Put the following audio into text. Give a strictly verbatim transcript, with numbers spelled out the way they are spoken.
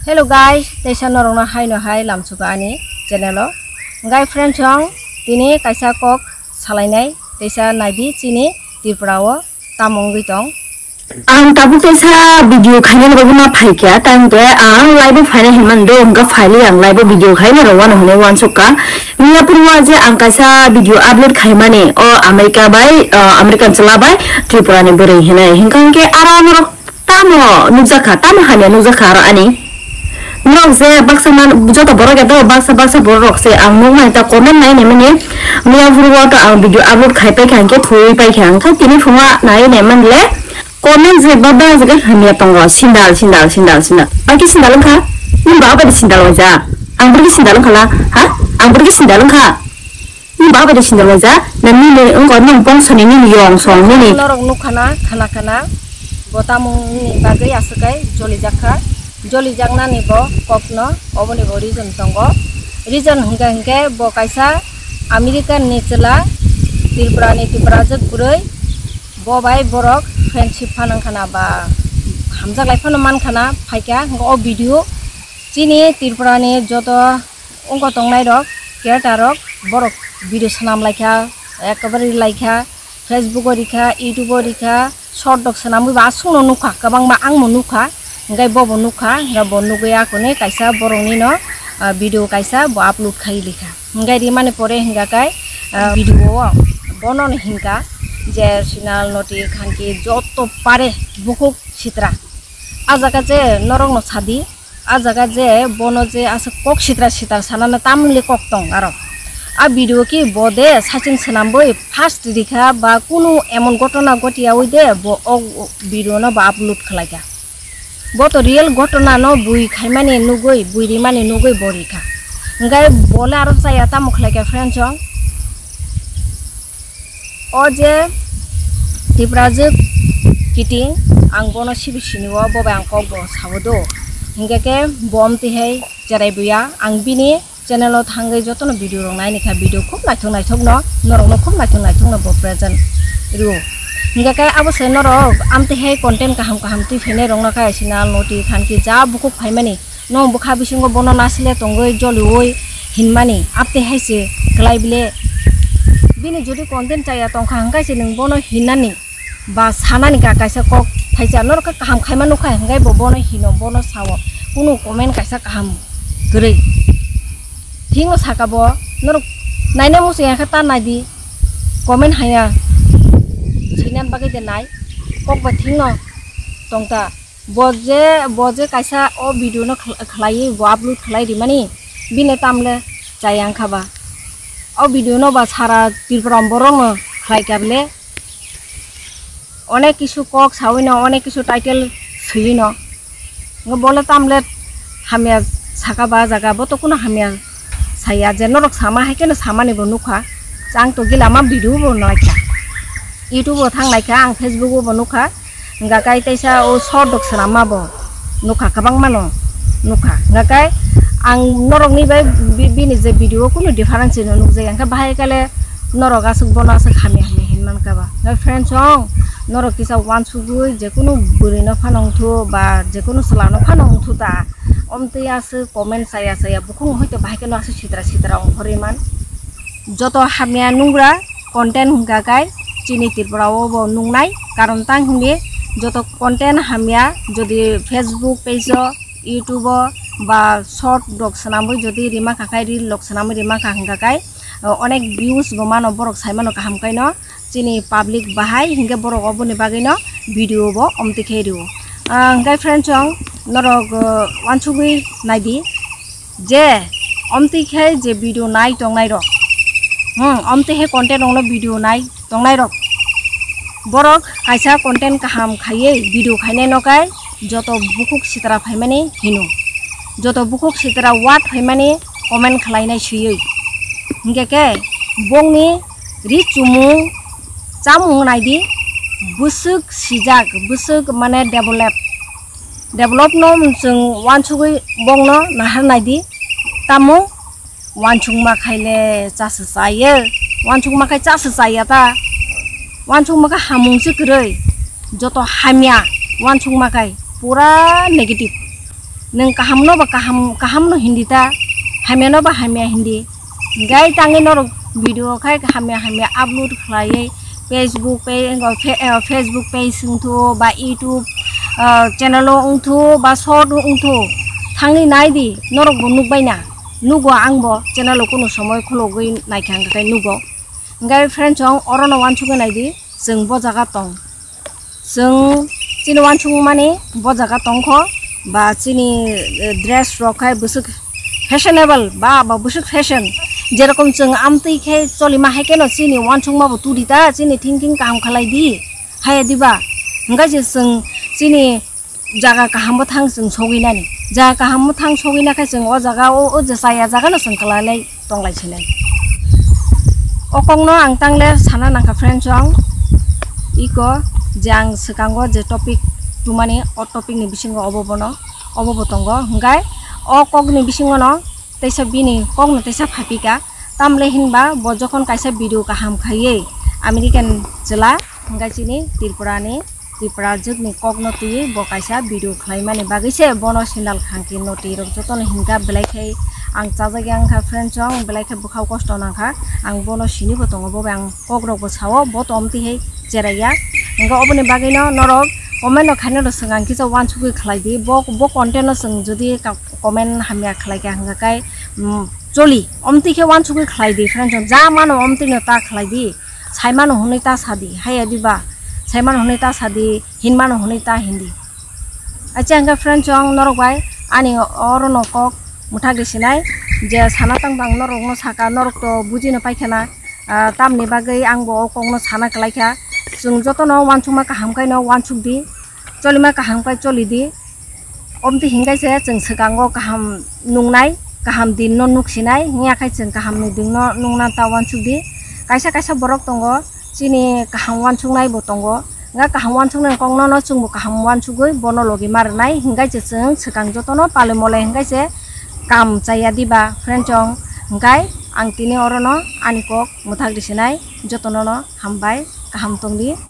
Hello guys, teisa norokno haino hai lamsuka ani channel o. Guys friends, ang tini kaisa kok salainai, teisa naidi chini Tripura o tamo wngwi tong. Ang tabuk teisa video khaina bagwi ma phaikha, tang khe ang live o phaina hinmani do, hwnkha phaili ang live o video khaina rw wano hwnwi wansukha. Miya phuru o je ang kaisa video upload khaimani o America bai, ah, American chwla bai Tripura ni bwrwi hinwi, hwnkha hwnkhe aro norok tamo nukjakha, tamo hamya nukjakha aro ani. Norok je baksa man, joto borok ya to baksa baksa borok rok se ang nukmani ta comment nai naimani. Miya phuru o to ang video upload khai paikha, hwnkhe thwiwi paikha, hwnkhe tini phunga nai naimani le comment je ba ba je hamya tongo, sindal, sindal, sindal, sindal. Bai khe sindal wngkha? Nini baba bai sindal waija? Ang bwrwi khe sindal wngkha la? Ha? Ang bwrwi khe sindal wngkha? Nini baba bai sindal waija? Na nini wngkha nini bongso ni nini yong song nini? Norok nukha na, khana khana. Bo tamungni bagwi aswk kai jolijakha. Jolijaknani bo kokno, oboni bo reason tongo. Reason hwnkhe hwnkhe bo kaisa American ni chwla, Tripura ni Tiprajwk bwrwi, bo bai borok friendship phano wngkhana ba hamjaklai phano mankhana phaikha. Hwnkhe o video chini Tripura ni joto wngkha tongnai rok, creator rok, borok video swnam laikha, ekebare rikha, Facebook o rikha, YouTube o rikha, short dok swnamwi ba aswkno nukha, kwbangma angmo nukha, hwnkhe bobo nukha, hwnkhe bo nugwi akoni kaisa boroknino, ah, video kaisa bo upload khai likha. Hwnkhe rimani pore hwnkha khe, ah, video o bono hinkha je Sinal Noti Khanki joto pare bukhuk sitra. A jaga je norokno sadi, a jaga je bono je aswk kok sitra sitra sanana tamle kok tong aro. A video ki bo de sachin swnambwi first rikha ba kunu emon gotona gotiyawi de bo o video no ba upload khlaikha. Bo to real gotona no bui khaimani nugwi, bui rimani nugwi bo rikha. Hwnkhe bole aro chaya tamo khlaikha friends chong. O je Tiprajwk kiting, ang bono sibi sini o, bo bai ang kok bo sao do. Hingke ke bo amtwi hai cherai buya, ang bini channel o thangwi jotono video rok nai nikha, video khub naithok naithok no, norok no khub naithok naithok no bo present rio. Hingke ke abo se norok amtwi hai content kaham kaham twi phainai rok no khe Sinal Noti Khanki ja bukhuk phaimani. Nwng bwkha bisingo bono nasile tongwi joliui hinmani, aptwi hai se kwlai bile. Bini jodi content chaya tongkha hwnkhe se nwng bono hinani ba sanani ka kaisa kok thaisa norok khe kaham khaima nukha hwnkhe bo bono hino, bono sao, kunu comment kaisa kaham kwrwi. Thikno saka bo, norok naina muchung ya khe ta naidi, comment haiya swinan bagwi de nai, kok ba thikno tongta. Bo je, bo je kaisa o video no khla-, khlaiwi bo upload khlai rimani, bini tamle chaya wngkha ba. O video no ba sara Tripura borok no khlai kha bile. Onek kisu kok sawi no, onek kisu title swiwi no. Ngo bole tamle hamya saka ba jaga, bo to kuno hamya saya je norok sama hai khe no samani bo nukha. Chang to gila ma video bo naikha. YouTube o thang naikha, ang Facebook o bo nukha. Hingka kai teisa o short dok swnamma bo nukha, kwbangma no nukha. Hingka kai ang norok ni bai bi-, bini je video o kunu difference no nukjai, hingka bahai kale norok aswk bono aswk hamya hamya hinman kha ba. Hingka friends chong, norok kisa wansugwi je kunu bwrwi no phano wngthu ba je kunu chwla no phano wngthu ta, omtwi aswk comment saya saya bukhuk hoito bahai khe no aswk sitra sitra ongkhorwi man. Joto hamya nungra content hingka kai chini Tripura o bo nungnai, karon tang hingdi joto content hamya jodi Facebook page o, YouTube o ba short rok swnamwi jodi rima kha kai, reel rok swnamwi rima kha hingka kai, o, onek views bo mano, borok sai mano kaham kai no chini public bahai, hingke borok oboni bagwi no video bo omtwi khe rio. Ah, hingke friends chong norok, o, wansugwi naidi. Je omtwi khe je video nai tongnai rok, hmm, omtwi khe content rok no video nai tongnai rok, borok kaisa content kaham khaiwi video khainai no kai joto bukhuk sitra phaimani hino, joto bukhuk sitra word phaimani comment khlainai swiwi. Hingke ke bongni ri chumung chamung naidi, bwswk sijak, bwswk mane develop. Develop no chwng wansugwi bongno nahar naidi, tamo wansukma khaile chasa chaya, wansukma khai chasa chaya ta, wansukma khe hamung se kwrwi, joto hamya wansukma khai pura negative. Nwng kaham no ba kaham, kaham no hindi ta, hamya no ba hamya hindi. Gai tangwi norok video khai hamya hamya upload khlaiwi Facebook page, eh, Facebook page wngthu ba YouTube, eh, channel o wngthu ba short o wngthu, thangwi nai di, norok bo nukbai na. Nugo ang bo channel o kunu somoi khulogwi naikha hwnkhe nugo. Hwnkhe friends chong oro no uansukgwi nai di, chwng bo jaga tong. Chwng chini uansukmani bo jaga tongkho, ba chini, eh, dress rok khai bwswk fashionable ba, ba bwswk fashion. Jerokom chwng amtwi khe cholima hai kheno chini uansukma bo tudi ta, chini thinking kaham khlai di, haya diba? Hwnkhe je chwng chini jaga kaham bwthang chwng sogwi nani. Jaga kaham bwthang sogwi na khe chwng o jaga o, o je chaya jaga no chwng kwlai lai tonglai sinai. O kokno ang tangle sana nangkha friends chong. Iko je ang swkango je topic tumani, o topic ni bisingo obo bono, obo bo tongo. Hwnkhe o kokni bisingo no teisa bini kokno teisa phapika. Tamle hinba bo jokhon kaisa video kaham khaiwi American chwla hwnkhe chini Tripura ni Tiprajwkni kokno twiwi bo kaisa video khlaimani bagwi se bono sendal khangki noti rok jotono hinkha, belai khe ang chajak yang kha friend chong, belai khe bwkhao kosto nangkha, ang bono sinibo tongo, bo bai ang kokrokbo sao, bo to omtwi hai cheraiya. Hwnkhe oboni bagwino norok comment no khaina rw swkang kisa uansukgwi khlai di, bo, bo content no chwng jodi ka-, comment hamya khlai kha hwnkha khe, mm, choli omtwi khe uansukgwi khlai di friend chong, ja mano omtwino ta khlai di. Saimano hwnwi ta sadi, haya diba? Saimano hwnwi ta sadi, hinmano hwnwi ta hindi. Acha hwnkhe friend chong norok bai ani oro no kok mwthak di sinai je sana tang bang norok no saka, norok to buji no paikha na, ah, tamni bagwi ang bo o kok no sana kwlai kha. Chwng joto no uansukma kaham khai no uansuk di, cholima kaham khai choli di. Omtwi hinkhe se chwng swkango kaham nungnai, kaham din no nuksinai, hiya khai chwng kaham ni din no nungna ta uansuk di. Kaisa kaisa borok tongo, chini kaham uansuknai bo tongo. Nga kaham uansuknai kok no, no chwngbo kaham uansugwi bono logi ma rwnai, hinkhe se chwng swkang jotono pale mole hinkhe se kam chaya diba, friend chong. Hinkhe ang tini oro no ani kok mwthak di sinai, jotono no hambai, kaham tong di.